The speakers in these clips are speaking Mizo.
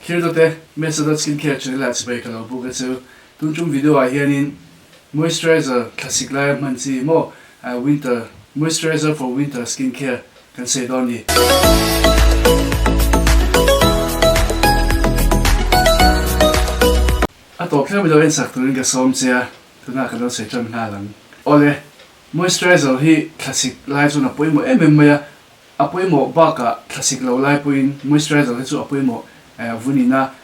Thlir tute Mesa dot Skincare channel ah chibai ka lo buk a chu. Tun tum video ah hianin moisturizer thlasik laia hman chi maw winter moisturizer for winter skincare kan sawi dawn ni. A tawp thleng video en sak turin ka sawm che a, tunah ka lo sawi tan nghal ang. Awle, moisturizer hi thlasik lai chuan a pawimawh em em mai a, A pawimawh bakah thlasik lo lai pawhin moisturizer hi chu a pawimawh vunina,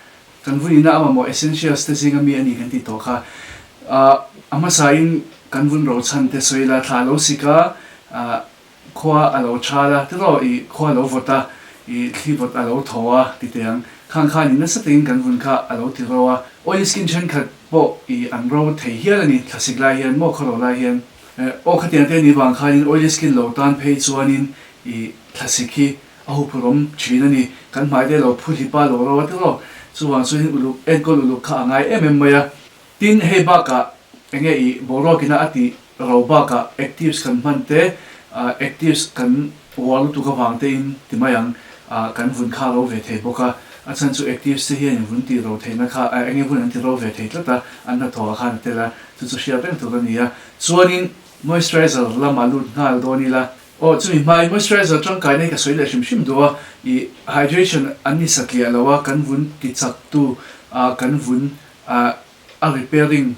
kan vunina a mamawh essentials te zinga mi a ni kan tih tawh kha. A hmasain kan vun ro chhan te sawi ila thla a lo sik a, khua a lo thal a, tiraw i khua a lo vawt a, i thli vawt a lo thaw a ti teh ang. Khang khanin nasa takin kan vun kha a lo ti ro a. Oily skin thenkhat pawh i an ro thei hial a ni thlasik lai hian maw khaw ro lai hian. Aw khatiang te ni vang khanin oily skin lo tan phei chuanin i thlasik hi a huphurhawm thin a ni. Kan hmai te lo phu hlip a lo ro a tiraw. Chuvang chuanin uluk enkawl uluk kha a ngai em em mai a. Tin hei bakah enge i boruakina a tih ro bakah actives kan hman te actives kan uar lutuk avang te in ti mai ang kan vun kha a ro ve thei bawk a. A chhan chu actives te hian in vun tih ro theihna kha enge vun an ti ro ve thei tlat a, an hnathawh ah khan a tel a. Chu chu hriat reng tur a ni a, chuanin moisturizer lamah lut nghal dawn ila. Aw, chumi hmain moisturizer tangkaina hi ka sawi leh hrim hrim duh a, ih hydration an ni satliah lo a, kan vun ti chak tu ah kan vun ah a repairing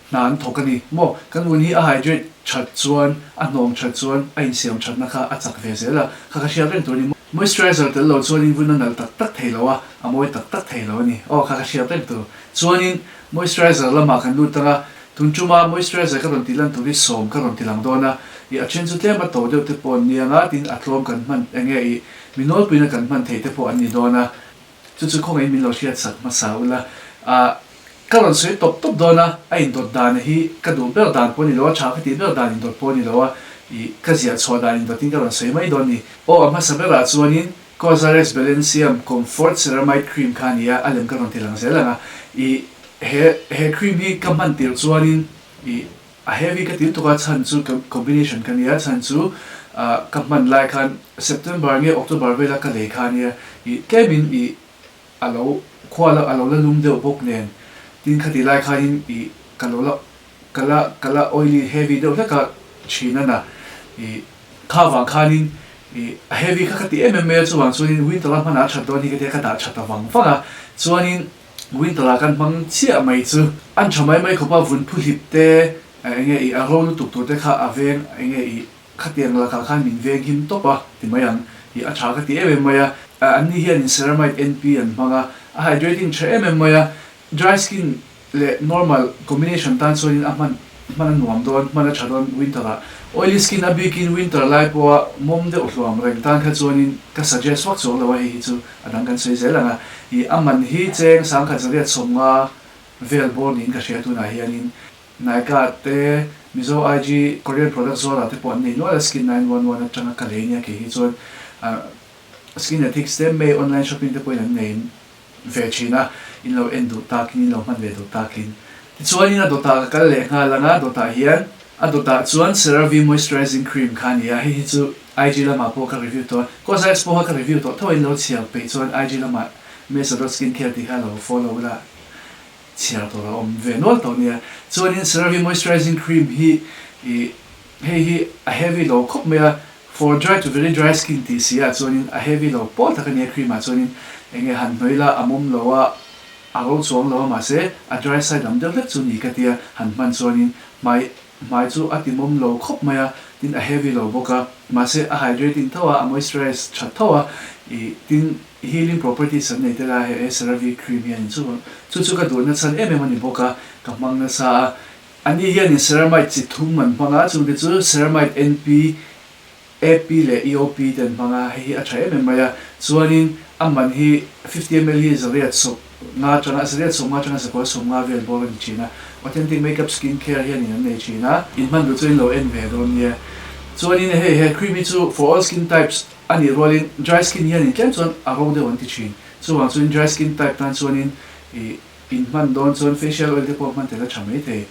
hna an thawk a ni maw? Kan vun hi a hydrate that chuan a hnawng that chuan a insiam thatna kha a chak ve zel a, kha ka hriat reng tur a ni. Moisturizer tel lo chuanin vun a nalh tak tak thei lo a, a mawi tak tak thei lo a ni. Aw, kha ka hriat reng tur. Chuanin Moisturizer lamah kan lut ang a, tun tuma moisturizer ka rawn tih lan tur hi sawm ka rawn ti lang dawn a, ih a then chu tlem a to deuh te pawh an ni ang a, tin a tlawm kan hman eng nge ih mi nawlpuina kan hman theih te pawh an ni dawn a, chu chu khawngaihin min lo hriat sak hmasa ula. Ah ka rawn sawi tawp tawp dawn a, a indawt dan hi ka duh ber dan pawh a ni lo a, tha ka tih ber dan indawt pawh a ni lo a, ih ka ziah chhuah dan indawtin ka rawn sawi mai dawn ni. Aw a hmasa berah chuanin Cosrx Balencium Comfort Ceramide Cream kha a ni a, a lem ka rawn ti lang zel ang a. I he he cream hi ka hman tir chuanin i a heavy ka ti lutuk a, chhan chu combination ka nia, chhan chu ka hman lai khan September nge October vela ka lei kha a nia, i tlemin i a lo khua la a lo la lum deuh bawk nen, tin khati lai khanin i ka lo la ka la ka la oily heavy deuh hlek a thin a na i Kha vang khanin i a heavy kha ka ti em em mai a, chuvang chuanin winter a hmanah a that dawn hi ka tia ka dah that ta vang vang a, chuanin winter ah kan hmang chiah mai chu an tha mai mai khawp a, vun phu hlip te eng nge i a ro lutuk tur te kha a veng eng nge i khatiang lakah khan min veng him tawp a ti mai ang i a tha ka ti em em mai a, anni hianin ceramide NP an hmang a, a hydrating tha em em mai a, dry skin leh normal combination tan chuanin a hman hman a nuam dawn, hman a tha dawn winter ah. Oily skin a bikin winter lai pawha mawm deuh hluam reng tan kha chuanin ka suggest vak chuang lo a, hei hi chu a dang kan sawi zel ang a. Ih a man hi cheng 1029 vel bawr niin ka hria tunah hianin Nykaa te Mizo IG Korean product zuarah te pawh an nei nual a, Skin 911 atanga ka lei nia kei hi chuan Skin Ethics te May online shopping te pawhin an nei ve thin a, in lo en duh takin, in lo hman ve duh takin. Tichuanin a dawtah ka kal leh nghal ang a, dawtah hian a dawtah chuan CeraVe Moisturizing Cream kha a ni a, hei hi chu IG lamah pawh ka review tawh a, Cosrx pawh kha ka review tawh tho a, in lo chhiar peih chuan IG lamah Mesa dot skincare tih kha lo follow ula, chhiar tur a awm ve nual tawh nia. Chuanin CeraVe Moisturizing Cream hi ih hei hi a heavy lo khawp mai a, For dry to very dry skin tih si ah chuanin a heavy lo pawl tak a nia cream ah chuanin enge han hnawih la a mawm lo a, a ro chuang lo a mahse a dry side lam deuh hlek chu ni ka tia han hman chuanin hmai hmai chu a ti mawm lo khawp mai a, tin a heavy lo bawk a mahse a hydrating tho a, a moisturize tha tho a ih tin healing properties an nei tel a he CeraVe cream hianin chu chu chu ka duhna chhan em em a ni bawk a ka hmang nasa a. Ani hianin ceramide chi thum an hmang a, chungte chu ceramide NP, AP leh EOP te an hmang a, hei hi a tha em em mai a. Chuanin a man hi 50 ml hi 850 atanga 850 atanga 950 vel bawr a ni thin a. Authentic Makeup Skin Care hianin an nei thin a. In hman duh chuan in lo en ve dawn nia. Chuanin hei he cream hi chu for all skin types a nih rualin dry skin hianin tlem chuan a ro deuh an ti thin. Chuvang chuan dry skin type tan chuanin ih In hman dawn chuan facial oil te pawh hman tel a tha mai thei.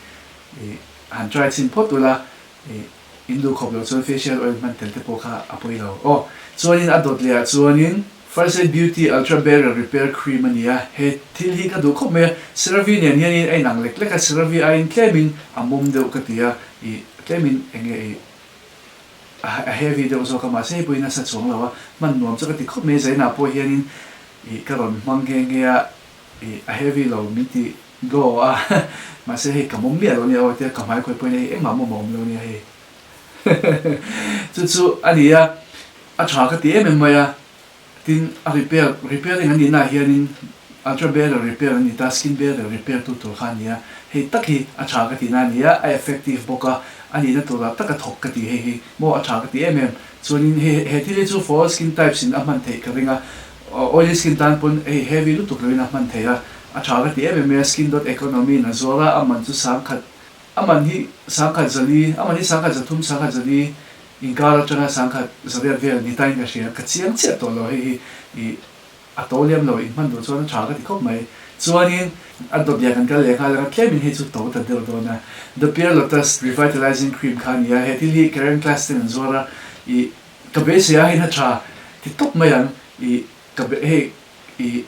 Ih han try chhin phawt ula, ih in duh khawp loh chuan facial oil hman tel te pawh kha a pawi lo. Aw, chuanin a dawt leh ah chuanin First Aid Beauty Ultra Barrier Repair Cream a ni a, he thil hi ka duh khawp mai a, CeraVe nen hianin a inang lek lek a, CeraVe aiin tlemin a mawm deuh ka ti a, ih tlemin eng nge ih a heavy deuh zawk a, mahse hei pawhin a sa chuang lo a, hman nuam chu ka ti khawp mai, zainah pawh hianin ih ka rawn hmang nghe nghe a, ih a heavy lo min ti glow a, mahse hei ka mawm miah lo nia aw tia ka hmai khawi pawhin hei engmah mawm a awm lo nia hei chu chu a ni a. A tha ka ti em em mai a, tin a repair, repairing an nihna ah hianin ultra barrier repair an ni ta, skin barrier repair tu tur kha a ni a, hei tak hi a tha ka tihna a ni a, a effective bawk a, a nihna turah tak a thawk ka ti hei hi maw a tha ka ti em em. Chuanin hei he thil hi chu for all skin types in a hman theih ka ring a, oily skin tan pawn hei heavy lutuk loin a hman theih a, a tha ka ti em em mai a, skin dot economy in a zuar a, a man chu sangkhat, a man hi sangkhat zali, a man hi sangkhat zathum, sangkhat zali Inkar atanga sangkhat zariat vel ni tain ka hria, ka chiang chiah tawh lo hei hi ih a to liam lo in hman duh chuan a tha ka ti khawp mai. Chuanin a dawt lian kan kal leh nghal anga tlemin hei chu to ta deuh dawn a. The Pure Lotus Revitalizing Cream kha a ni a, he thil hi Karen class ten an zuar a, ih ka beisei a hein a tha ti tawp mai ang, ih ka be hei ih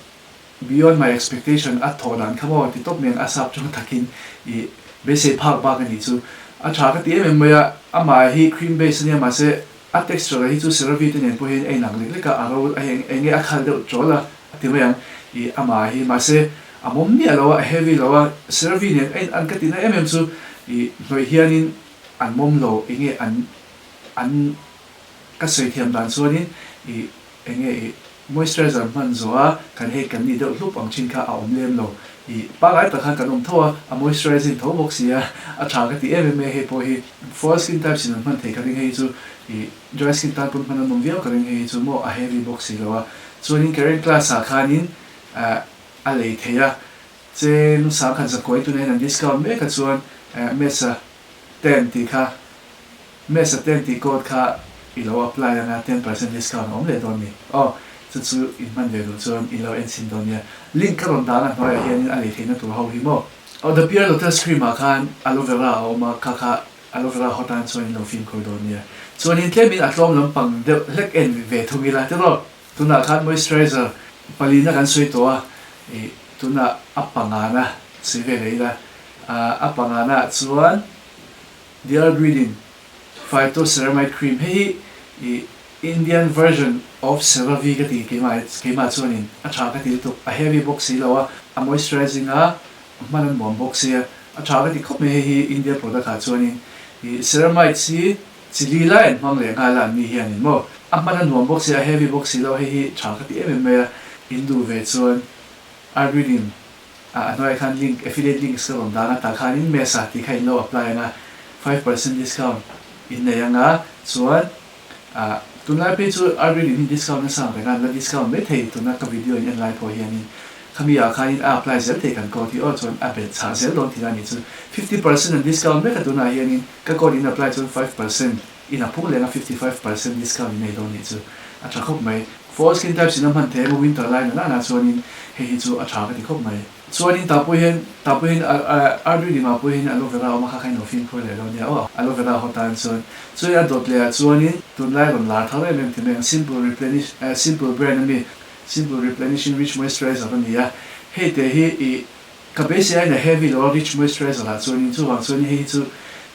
beyond my expectation a thawh dan kha maw ti tawp mai ang a sap chu takin ih beisei phak bak a nih chu a tha ka ti em em mai a, amah hi cream base a nia mahse a texture hi chu CeraVe te nen pawh hian a inang lek lek a, a ro a eng enge a khal deuh chawl a ti mai ang ih amah hi mahse a mawm miah lo a a heavy lo a CeraVe nen a in an ka tihna em em chu ih hnawih hianin an mawm lo enge an an ka sawi thiam dan chuanin ih Enge i moisturizer hman zawh a kan hei kan nih deuh hlup ang thin kha a awm lem lo. I pangngai tak khan kan awm tho a, a moisturizing tho bawk si a, a tha ka ti em em e hei pawh hi. For skin types in an hman thei ka ring hei chu i dry skin tan pawn hman an awm viau ka ring hei hi chu maw a heavy bawk si lo a. Chuanin Karen class ah khanin a lei thei a, cheng sangkhat zakua tunah hian an discount mek a chuan mesa ten tih kha Mesa ten tih code kha i lo apply anga 10% discount a awm leh dawn ni. Aw, chu chu in hman ve duh chuan in lo en chhin dawn nia. Link ka rawn dan a hnuaiah hianin a lei theihna tur ho hi maw. Aw, The Pure Lotus Cream ah khan aloe vera a awm a, kha kha aloe vera haw tan chuan in lo fimkhur dawn nia. Chuanin tlemin a tlawm lampang deuh hlek en ve thung ila tiraw. Tunah khan moisturizer palina kan sawi tawh a, ih tunah a pangana sawi ve leh ila. A pangana ah chuan. Dear Greeting, Phytoceramide Cream hei hi i Indian version of CeraVe ka ti keimah keimah chuanin a tha ka ti lutuk, a heavy bawk si lo a, a moisturizing a, a hman a nuam bawk sia, a tha ka ti khawp mai hei hi India product ah chuanin i Ceramides hi chi li lai an hmang leh nghal a an ni hianin maw, a hman a nuam bawk sia, a heavy bawk si lo hei hi tha ka ti em em mai a, in duh ve chuan Argreeting A hnuaiah khan link, affiliate links ka rawn dan a, tah khanin Mesa tih kha in lo apply ang a, 5% discount in nei ang a, chuan ah tunlai phei chu RB din hi discount nasa ang reng a, an la discount mai thei tuna ka video in en lai pawh hianin khami ah khanin a apply zel thei kan code hi aw chuan a belh chhah zel dawn tih a nih chu 50% an discount mek a tunah hianin ka code in apply chuan 5% in a phung leng a 55% discount in nei dawn nih chu a tha khawp mai. Fall skin types in a hman thei emaw winter lai na nana chuanin hei hi chu a tha ka ti khawp mai. Chuanin tah pawh hian tah pawh hian arduin imah pawh hian aloe vera a awm a kha kha in lo fimkhur leh lo nia aw aloe vera haw tan chuan chuan a dawt leh ah chuanin tunlai rawn lar thar em em ti mai ang simple replenish simple brand ami simple replenishing rich moisturizer a ni a hei te hi ih ka beisei aiin a heavy lo a rich moisturizer ah chuanin chuvang chuanin hei hi chu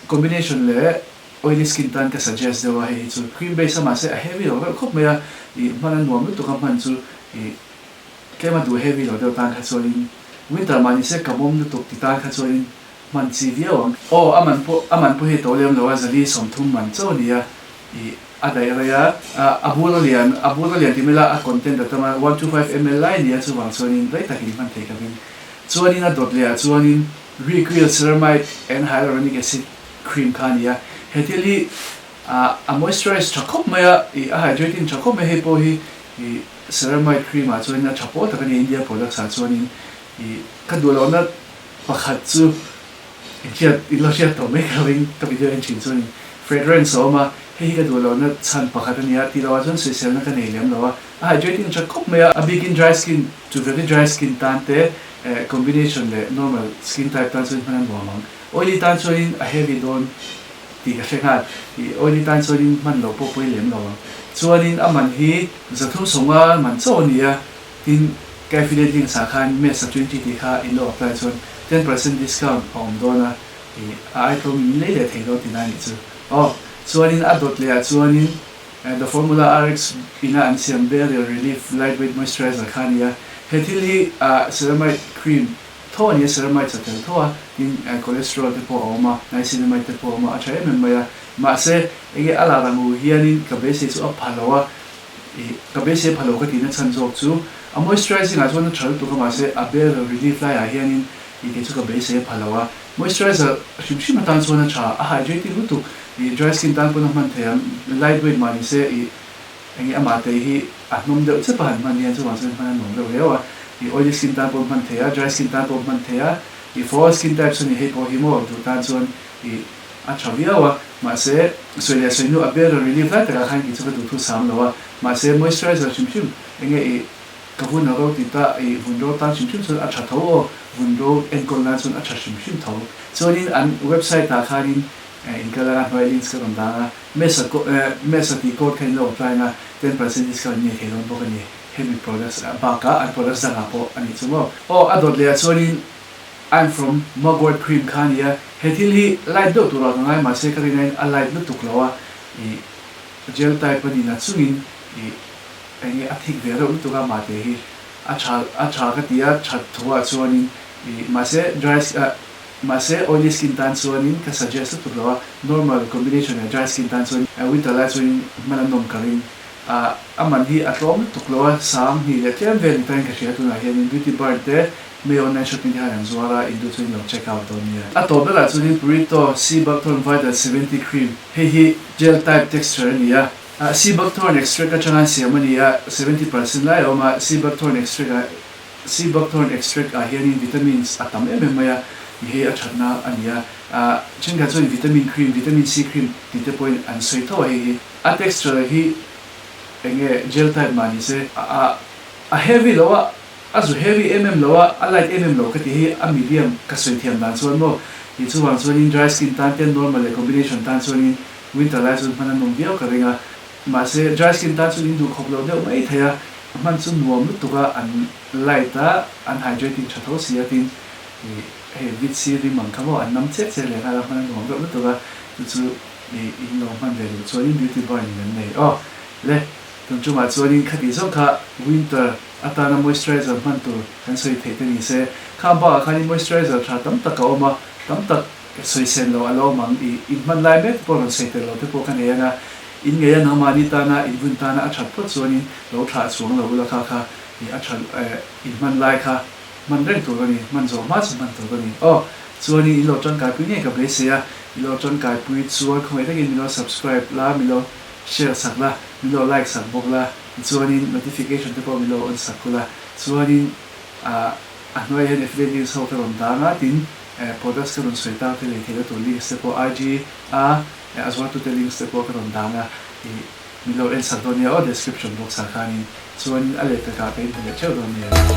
combination leh Oily skin tan ka suggest deuh a, hei hi chu cream base a mahse a heavy lo reuh khawp mai a, ih hman a nuam lutuk a hman chu ih tlem a duh heavy lo deuh tan kha chuanin winter mah nise ka mawm lutuk ti tan kha chuanin hman chi viau ang. Aw a man pawh a man pawh hi to lem lo a zali 30 man chauh a ni a, ih a daih rei a, a bur a lian a bur a lian ti mai la a content a tam a 125 ml lai a ni a chuvang chuanin rei takin hman thei ka ring. Chuanin a dawt leh ah chuanin Reequil Ceramide and Hyaluronic Acid cream kha a ni a, he thil hi a moisturize tha khawp mai a, ih a hydrating tha khawp mai hei pawh hi ih ceramide cream ah chuanin a tha pawl tak a ni India products ah chuanin ih ka duh lohna pakhat chu inhriat in lo hriat tawh mai ka ring ka video en thin chuanin fragrance a awm a, hei hi ka duh lohna chhan pakhat a ni a, tih loh ah chuan sawiselna ka nei lem lo a, a hydrating tha khawp mai a, a bikin dry skin to very dry skin tan te combination leh normal skin type tan chuan hman a nuam ang. Oily tan chuanin a heavy dawn tih ka hre nghal. Ih oily tan chuanin hman loh pawh pawi lem lo ang. Chuanin a man hi 350 man chauh a ni a, tin ka affiliate links ah khan Mesa 20 tih kha in lo apply chuan 10% discount a awm dawn a, ih a ai tlawm in lei leh thei dawn tihna a nih chu. Aw, chuanin a dawt leh ah chuanin The Formula RX ina an siam Barrier Relief Lightweight Moisturizer kha a ni a, he thil hi ceramide cream tho a ni a, ceramide sa tel tho a, tin cholesterol te pawh a awm a, niacinamide te pawh a awm a, a tha em em mai a. Mahse, enge a lar ang u hianin ka beisei chu a pha lo a, ih ka beisei a pha lo ka tihna chhan zawk chu a moisturizing ah chuan a tha lutuk a, mahse a barrier relief laiah hianin ih kei chu ka beisei a pha lo a. Moisturizer hrim hrim atan chuan a tha, a hydrating lutuk, ih dry skin tan pawn a hman thei ang, light weight mah ni se ih enge amah te hi a hnawm deuh chep a han hman hian chuvang chuan hman a nuam deuh riau a, ih oily skin tan pawh hman thei a, dry skin tan pawh hman thei a, ih for all skin types a ni hei pawh hi maw duh tan chuan ih a tha viau a, mahse sawi leh sawi hnu a barrier relief lai takah khan kei chu ka duh thu sam lo a, mahse moisturizer hrim hrim enge ih Ka vun a ro ti ta, i vun ro tan hrim hrim chuan a tha tho aw, vun ro enkawl nan chuan a tha hrim hrim tho. Chuanin an website ah khanin in kal a, hnuai links ka rawn dang a, Mesa Mesa tih code kha in lo apply anga 10% discount in nei thei dawn bawk a ni, hemi products bakah an products dangah pawh a nih chu maw. Aw a dawt leh ah chuanin I'm from Mugwort cream kha a ni a, he thil hi light deuh turah ka ngai mahse ka rin aiin a light lutuk lo a, i gel type a ni na chungin i Enge a thik ve reuh lutuk a mate hi a tha a tha ka ti a that thu ah chuanin ih mahse dry ah mahse oily skin tan chuanin ka suggest lutuk lo a normal combination leh dry skin tan chuan winter lai chuanin hman a nawm ka ring a a man hi a tlawm lutuk lo a sang hnih leh tlem vel ni takin ka hria tunah hianin beauty barn te May online shopping te hian an zuar a in duh chuan in lo check out dawn nia. A tawp berah chuanin Purito Sea Buckthorn Vital 70 Cream hei hi gel type texture a ni a. Sea buckthorn extract atanga an siam a ni a, 70% lai a awm a, sea buckthorn extract ah sea buckthorn extract ah hianin vitamins a tam em em mai a, i hei a thatna a ni a, thenkhat chuan vitamin cream, vitamin C cream tih te pawhin an sawi tho a hei hi. A texture hi eng nge gel type mah ni se a a heavy lo a, a zu heavy em em lo a, a light em em lo ka ti hi a medium ka sawi thiam dan chuan maw, i chuvang chuanin dry skin tan te normal leh combination tan chuanin Winter lai chuan hman a nawm viau ka ring a, mahse dry skin tan chuan in duh khawp loh deuh mai thei a, hman chu nuam lutuk a, an light a, an hydrating tha tho si a tin ih hei vit si rim ang kha maw an nam chet chet leh nghal a, hman a nuam deuh lutuk a, chu chu ih in lo hman ve duh chuanin beauty bar in an nei aw le tun tumah chuanin khati zawng kha winter atana moisturizer hman tur kan sawi theih te ni se, khang bakah khanin moisturizer tha tam tak a awm a, tam tak. Ka sawi sen lo a lawm ang i in hman lai mek te pawh rawn sawi tel lo te pawh ka nei ang a, in ngei a nangmahni tana in vun tana a that phawt chuanin lo thlah chuang lo ula kha kha i a that eh in hman lai kha hman reng tur a ni, hman zawh hma chu hman tur a ni. Aw chuanin in lo tangkaipui ngei ka beisei a, in lo tangkaipui chuan khawngaih takin min lo subscribe la, min lo share sak la, min lo like sak bawk la, tichuanin notification te pawh min lo on sak ula, chuanin ah a hnuaiah hian affiliate links ho ka rawn dang a, tin. Products ka rawn sawi tak te lei theihna tur links te pawh IG a a zuartute links te pawh ka rawn dang a, ih min lo en sak dawn nia aw description box ah khanin chuanin a lehpekah ka inhmu leh theuh dawn nia.